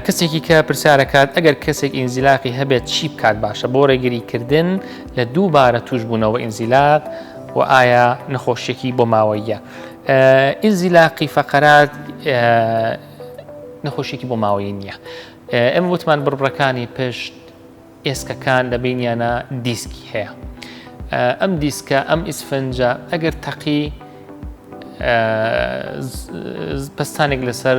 کەسێکی کە پرسیارەکات ئەگەر کەسێک ئینزیلاقی هەبێت چی بکات باشە بۆ ڕێگری کردن لە دووبارە توشبوونەوە ئینزیلاق و ئایا نەخۆشیەکی بۆ ماوەیە ئینزیلاقی فەقەرات نەخۆشیێکی بۆ ماوەیی نییە ئێمە وتمان بڕبڕەکانی پشت ئێسکەکان لە بینیانە دیسکی هەیە ئەم دیسکە ئەم ئیسفنجە ئەگەر تەقی پستانێک لەسەر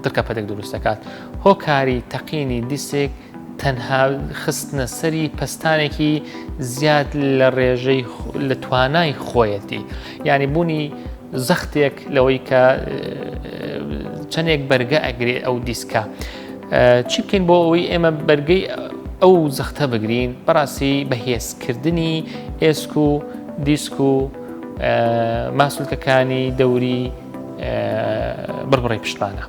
دڕکەپەتێک دروست دەکات هۆکاری تەقینی دیسک تەنها خستنە سەری پەستانێکی زیاد لە ڕێژەی لە توانای خۆیەتی یعنی بوونی زەختێک لەوەی کە چەندێک بەرگە ئەگرێ ئەو دیسکە چی بکەین بۆ ئەوەی ئێمە بەرگەی ئەو زەختە بگرین بەڕاستی بەهێزکردنی ئێسک و دیسک و ماسولکەکانی دەوری بڕبڕی پشتمانە.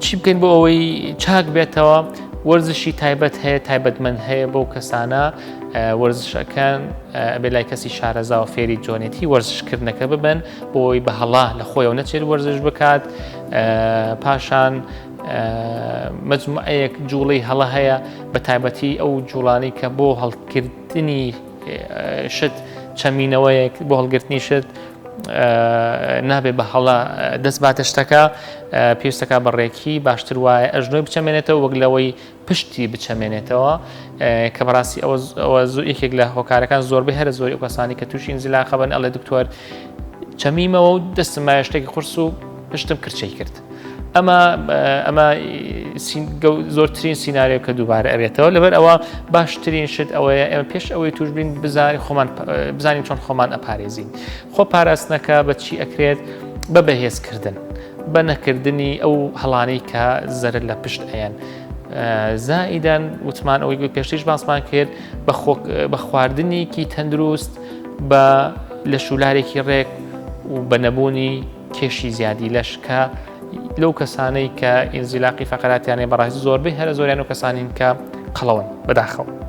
چی بکەین بۆ ئەوەی چاک بێتەوە وەرزشی تایبەت هەیە تایبەتمەند هەیە بۆ کەسانە وەرزشەکان ئەبێ لای کەسی شارەزاوە فێری جۆنێتی وەرزشکردنەکە ببن بۆی بە هەڵا لە خۆیەوە نەچێت وەرزش بکات پاشان مجموعەیەک جوڵەی هەڵە هەیە بە تایبەتی ئەو جوڵانی کە بۆ هەڵکردنی شت چەمینەوەیەک بۆ هەڵگرتنی شت نابێ بە هەڵە دەست باتە شتەکە پێویستەکە بە ڕێکی باشتر وایە ئەژنۆی بچەمێنێتەوە وەک لەوەی پشتی بچەمێنێتەوە کە بەڕاستی ئەوە یەکێک لە هۆکارەکان زۆربەی هەرە زۆری ئەو کەسانی کە تووشی ئینزیلاقە بن ئەڵێ دکتۆر چەمیمەوە و دەستم مایە شتێکی قورس و پشتم کرچەی کرد. ئەمە ئەمە زۆرترین سیناریۆ کە دووبارە ئەبێتەوە لەبەر ئەوە باشترین شت ئەوەیە ئێمە پێش ئەوەی توش بین بزانین خۆمان بزانین چۆن خۆمان ئەپارێزین خۆ پاراستنەکە بە چی ئەکرێت بە بەهێزکردن بە نەکردنی ئەو هەڵانەی کە زەرەر لە پشت ئەیەن. زائیدەن وتمان ئەوەی پێشتیش باسمان کرد بە خواردنێکی تەندروست بە لە شولارێکی ڕێک و بە نەبوونی کێشی زیادی لەش کە لەو کەسانەی کە ئینزیلاقی فەقەراتیانەیە بەڕاستی زۆربەی هەرە زۆریان و کەسانین کە قەڵەون بەداخەوە.